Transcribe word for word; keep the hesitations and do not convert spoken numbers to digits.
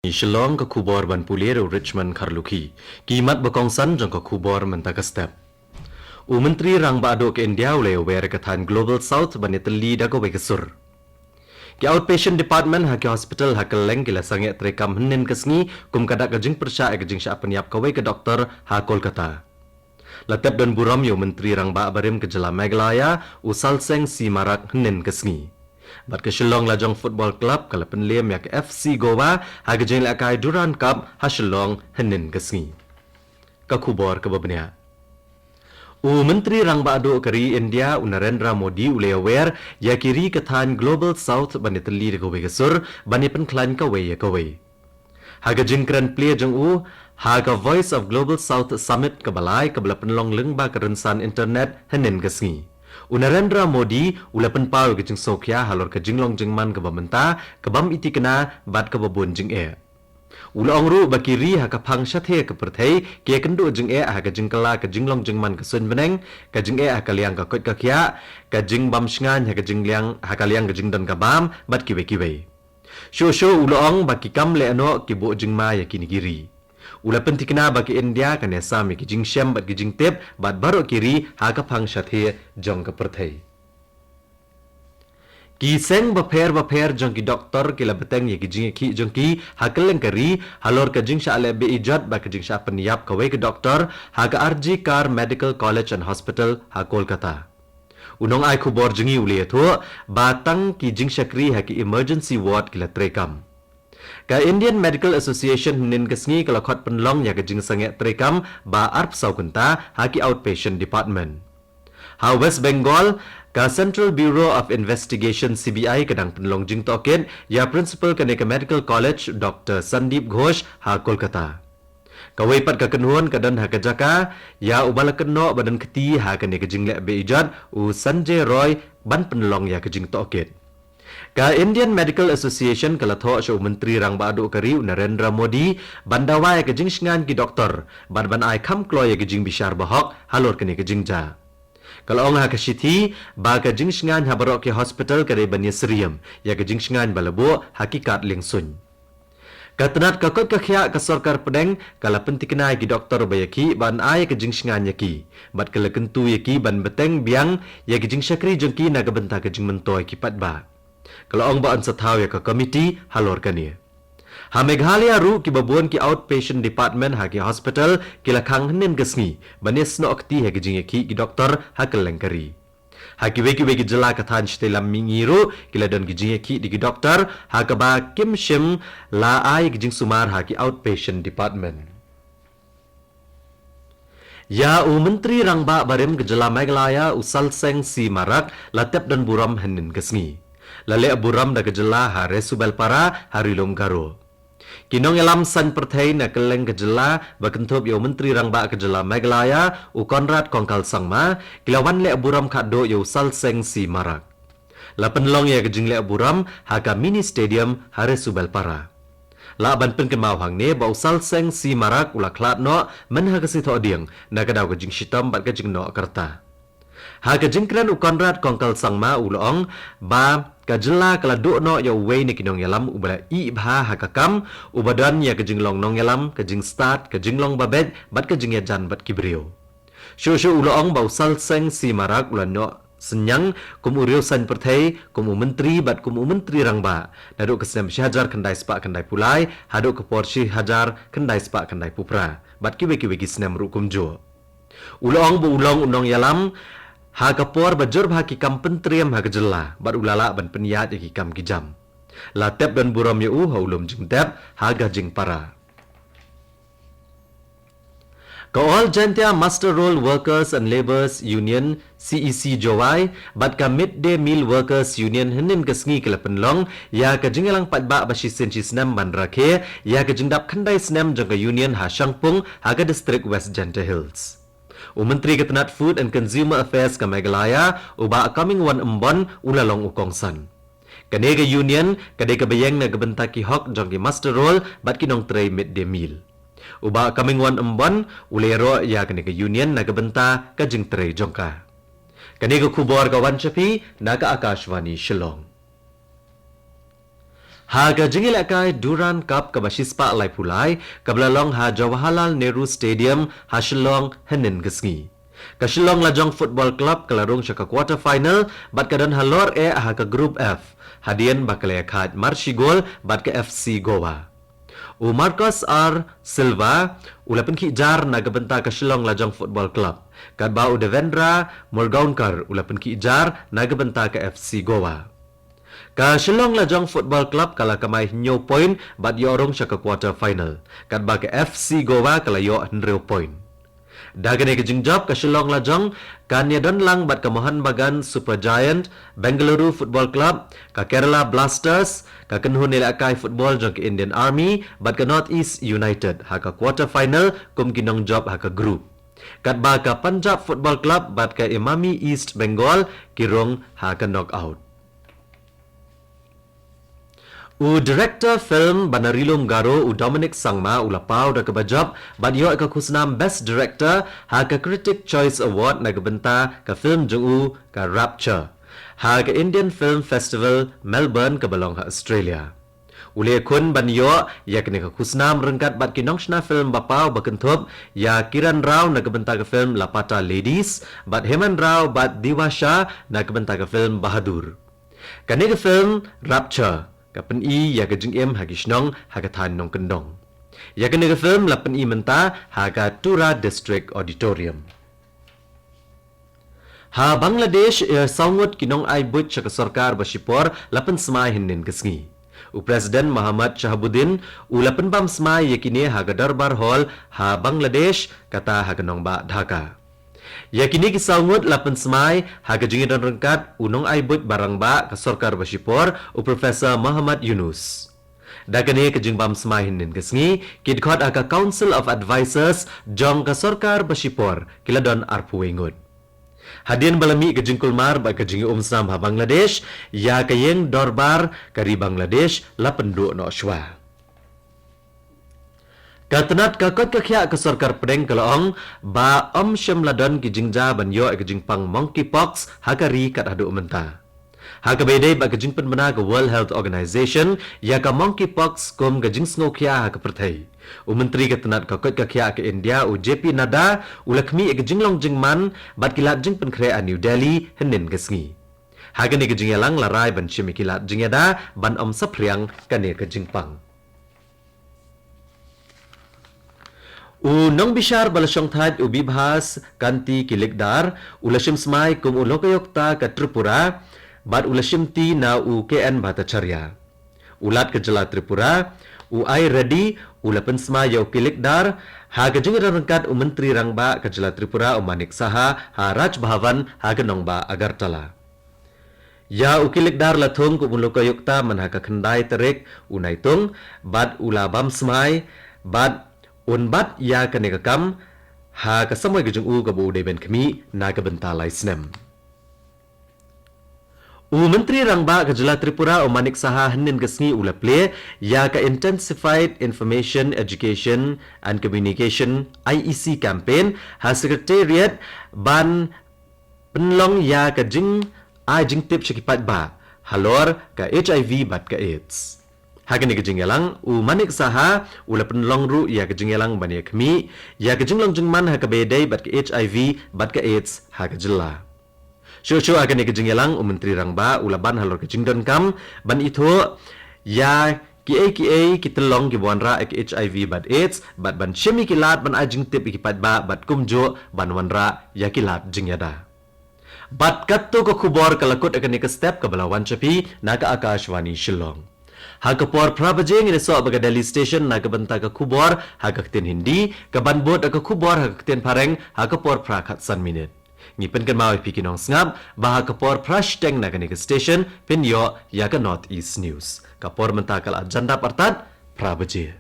Shillong, ka khubor ban pule da u Richmond Kharlukhi. Ki mat ba kongsan jong ka khubor mynta ka step. U Myntri Rangbah Duh ka India u la ïawer ïa ka thaiñ Global South ban ïatylli da kawei ka sur. Ki outpatient department ha ki hospital ha kylleng ki la sangeh treikam hynnin ka sngi kum ka dak ka jingpyrshah ïa ka jingshah pynïap kawei ka doktor ha Kolkata. La tep don burom ïa u Myntri Rangbah barim ka jylla Meghalaya, u Salseng C Marak, hynnin ka sngi. Bad ka Shillong Lajong Football Club ka la pynlem ïa ka F C Goa ha ka jinglehkai Durand Cup ha Shillong hynnin ka sngi. Ka khubor kaba bniah. U Myntri Rangbah Duh ka ri India, u Narendra Modi, u la ïawer ïa ki ri ka thaiñ Global South ban ïatylli da kawei ka sur, ban ïapynkhlaiñ kawei ïa kawei. Ha ka jingkren plie jong u ha ka Voice of Global South Summit kaba lai kaba la pynlong lyngba ka rynsan internet hynnin ka sngi, u Narendra Modi u la pynpaw ïa ka jingsngewkhia halor ka jinglong jingman kaba mynta, ka bym i thikna bad kaba bun jingeh. U la ong ruh ba ki ri ha ka phang shathie ka pyrthei ki ïakynduh jingeh ha ka jingkylla ka jinglong jingman ka suiñ bneng, ka jingeh ha ka liang ka koit ka khiah, ka jingbym shngaiñ ha ka jingliang, ha ka liang ka jingdon ka bam bad kiwei kiwei. Shuh shuh u la ong ba ki kam lehnoh ki buh jingma ïa kine ki ri. U la pynthikna ba ka India kan ïasam ïa ki jingshem bad ki jingtip bad baroh ki ri ha ka phang shathie jong ka pyrthei. Ki seng bapher bapher jong ki doktor ki la bteng ïa ki jingïakhih jong ki ha kylleng ka ri halor ka jingshah leh be-ijot bad ka jingshah pynïap kawei ka doktor ha ka R G Kar Medical College and Hospital ha Kolkata. U nongai khubor jong ngi u la ïathuh ba tang ki jingshakri ha ki emergency ward ki la treikam. Ka Indian Medical Association hynnin ka sngi ka la khot pynlong ïa ka jingsangeh treikam ba arphew saw kynta ha ki outpatient department. Ha West Bengal, ka Central Bureau of Investigation, C B I, ka dang pynlong jingtohkit ïa principal kane ka medical college, Doktor Sandeep Ghosh, ha Kolkata. Kawei pat ka kynhun ka don ha ka jaka ïa uba la kynnoh ba don kti ha kane ka jingleh be-ijot, u Sanjay Roy, ban pynlong ïa ka jingtohkit. Ka Indian Medical Association ka la thoh sha u Myntri Rangbah Duh ka ri, u Narendra Modi, ban dawa ïa ka jingshngaiñ ki doktor bad ban ai kham kloi ïa ka jingbishar bahok halor kane ka jingjia. Ka la ong ha ka shithi ba ka jingshngaiñ ha baroh ki hospital ka dei ban ïasyriem ïa ka jingshngaiñ ba la buh ha ki kad liengsuiñ. Ka tnat ka koit ka khiah ka sorkar pdeng ka la pynthikna ïa ki doktor ba ïakhih ban ai ïa ka jingshngaiñ ïa ki bad ka la kyntu ïa ki ban bteng biang ïa ka jingshakri jong ki na ka bynta ka jingmyntoi ki paidbah. Ka la ong ba yn sa thaw ïa ka komiti halor kane. Ha Meghalaya ruh kiba bun ki outpatient department ha ki hospital ki la khang hynnin ka sngi ban ïasnoh kti ha ka jingïakhih ki doktor ha kylleng ka ri. Ha kiwei kiwei ki jylla ka thaiñ shatei lam mihngi ruh ki la don ki jingïakhih da ki doktor ha kaba kim shym la ai ka jingsumar ha ki outpatient department. Ïa u Myntri Rangbah barim ka jylla Meghalaya, u Salseng C Marak, la tep don burom hynnin ka sngi. La leh burom da ka jylla ha Resubelpara ha Ri Lum Garo. Ki nongïalam saiñ pyrthei na kylleng ka jylla ba kynthup ïa u Myntri Rangbah ka jylla Meghalaya, u Conrad Kongkal Sangma, ki la wan leh burom khadduh ïa u Salseng C Marak. La pynlong ïa ka jingleh burom ha ka mini stadium ha Resubelpara. Lah ban pynkynmaw hangne ba u Salseng C Marak u la khlad noh myn ha ka sngi Thohdieng na ka daw ka jingshitom bad ka jingnoh ka rta. Ha ka jingkren u Conrad Kongkal Sangma u la ong ba ka jylla ka la duh noh ïa uwei na ki nongïalam uba la ih bha ha ka kam, uba don ïa ka jinglong nongïalam, ka jingstad, ka jinglong babeit bad ka jingïajan bad ki briew. Shuh shuh u la ong ba u Salseng C Marak u la noh synñiang kum u riew saiñ pyrthei, kum u Myntri bad kum u Myntri Rangbah naduh ka snem shi hajar khyndai spah khyndai phew lai haduh ka por shi hajar khyndai spah khyndai phew phra bad kiwei kiwei ki snem ruh kumjuh. U la ong ba u long u nongïalam ha ka por ba jur bha ki kam pyntriem ha ka jylla bad u la lah ban pynïaid ïa ki kam ki jam. La tep don burom ïa u ha u lum jingtep ha Gajingpara. Ka All Jaintia Muster Roll Workers and Labourers Union, C E C Jowai, bad ka Mid Day Meal Workers Union hynnin ka sngi ki la pynlong ïa ka jingïalang paidbah ba shisien shisnem ban rakhe ïa ka jingdap khyndai snem jong ka union ha Shangpung ha ka district West Jaintia Hills. U Myntri ka tnat Food and Consumer Affairs ka Meghalaya, u Bah Comingone Ymbon, u la long u kongsan. Kane ka union ka dei kaba ïeng na ka bynta ki hok jong ki muster roll bad ki nongtrei mid day meal. U Bah Comingone Ymbon u la ïaroh ïa kane ka union na ka bynta ka jingtrei jong ka. Kane ka khubor ka wan sha phi na ka Akashvani Shillong. Ha ka jingïalehkai Durand Cup kaba shispah laiphew lai, kaba la long ha Jawaharlal Nehru Stadium, ha Shillong, hynnin ka sngi, ka Shillong Lajong Football Club ka la rung sha ka quarter final, bad ka don halor eh ha ka Group F, hadien ba ka la ïakhaid mar shi gol bad ka F C Goa. U Marcos R Silva u la pynkhih jar na ka bynta ka Shillong Lajong Football Club, katba u Devendra Murgaonkar u la pynkhih jar na ka bynta ka F C Goa. Ka Shillong Lajong Football Club ka la kamai hynñiew point bad ïoh rung sha ka quarter final, katba ka F C Goa ka la ïoh hynriew point. Da kane ka jingjop, ka Shillong Lajong kan ïadon lang bad ka Mohun Bagan Super Giant, Bengaluru Football Club, ka Kerala Blasters, ka kynhun ïalehkai football jong ka Indian Army bad ka North East United ha ka quarter final kum ki nongjop ha ka group, katba ka Punjab Football Club bad ka Emami East Bengal ki rung ha ka knockout. U director film ba na Ri-lum Garo, u Dominic Sangma, u la paw da kaba jop bad ïoh ka khusnam Best Director ha ka Critic Choice Award na ka bynta ka film jong u, ka Rapture, ha ka Indian Film Festival Melbourne kaba long ha Australia. U la ïakhun ban ïoh ïa kane ka khusnam ryngkat bad ki nongshna film ba paw ba kynthup ïa Kiran Rao na ka bynta ka film Lapata Ladies, bad Heman Rao bad Diwa Shah na ka bynta ka film Bahadur. Kane ka film Rapture ka pyni ïa ka jingim ha ki shnong ha ka thaiñ nongkyndong. Ïa kane ka film la pyni mynta ha ka Tura District Auditorium. Ha Bangladesh, eh, saw ngut ki nongai buit sha ka sorkar ba shipor la pynsmai hynnin ka sngi. U President Mohammad Shahabuddin u la pynbam smai ïa kine ha ka Darbar Hall ha Bangladesh, kata ha ka nongbah Dhaka. Ïa kine ki saw ngut la pynsmai ha ka jingïadon ryngkat u nongai buit ba rangbah ka sorkar ba shipor, u Professor Mohammad Yunus. Da kane ka jingbam smai hynnin ka sngi, ki dkhot ha ka Council of Advisors jong ka sorkar ba shipor ki la don arphew wei ngut. Hadien ba la mih ka jingkulmar bad ka jingïaumsnam ha Bangladesh, ïa ka ïing dorbar ka ri Bangladesh la pynduh noh shuwa. Ka tnat ka koit ka khiah ka sorkar pdeng ka la ong ba ym shym la don ki jingjia ban ïoh ïa ka jingpang monkeypox ha ka ri kat haduh mynta. Ha kaba ïadei bad ka jingpynbna ka World Health Organization ïa ka monkeypox kum ka jingsngewkhia ha ka pyrthei, u Myntri ka tnat ka koit ka khiah ka India, u J P Nadda, u la khmih ïa ka jinglong jingman bad ki lad jingpynkhreh ha New Delhi hynnin ka sngi. Ha kane ka jingïalang la rai ban shim ïa ki lad jingïada ban ym saphriang kane ka jingpang. U nongbishar ba la shongthait, u Bibhas Kanti Kilikdar, u la shim smai kum u Lokayukta ka Tripura bad u la shimti na u K N Bhattacharya. U Lat ka jylla Tripura, u I Reddy, u la pynsmai ïa u Kilikdar ha ka jingïadon ryngkat u Myntri Rangbah ka jylla Tripura, u Manik Saha, ha Raj Bhavan ha ka nongbah Agartala. Ïa u Kilikdar la thung kum u Lokayukta man ha ka khyndai tarik u Naitung, bad u la bam smai bad un bat ïa kane ka kam ha ka samoi ka jong u kaba u dei ban khmih na ka bynta lai snem. U Myntri Rangbah ka jylla Tripura, u Manik Saha, hynnin ka sngi u la plie ïa ka Intensified Information, Education and Communication, I E C campaign ha Secretariat ban pynlong ïa ka jingai jingtip sha ki paidbah halor ka H I V bad ka AIDS. Ha kane ka jingïalang, u Manik Saha u la pynlong ruh ïa ka jingïalang ban ïakhmih ïa ka jinglong jingman ha kaba ïadei bad ka H I V bad ka AIDS ha ka jylla. Shuh shuh ha kane ka jingïalang, u Myntri Rangbah u la ban halor ka jingdonkam ban ithuh ïa kiei kiei ki tyllong kiba wanrah ïa ka H I V bad AIDS, bad ban shim ïa ki lad ban ai jingtip ïa ki paidbah, bad kumjuh ban wanrah ïa ki lad jingïada. Bad katto ka khubor ka la kut ha kane ka step kaba la wan sha phi na ka Akashvani Shillong. Ha ka por phra baje ngin ïasoh bad ka Delhi Station na ka bynta ka khubor ha ka ktien Hindi, ka ban bud ka khubor ha ka ktien Phareng ha ka por phra khatsan minit. Ngi pynkynmaw ïa phi ki nongsngap ba ha ka por phra shiteng na kane ka station phin ïoh ïa ka North East News. Ka por mynta ka la jan dap artat phra baje.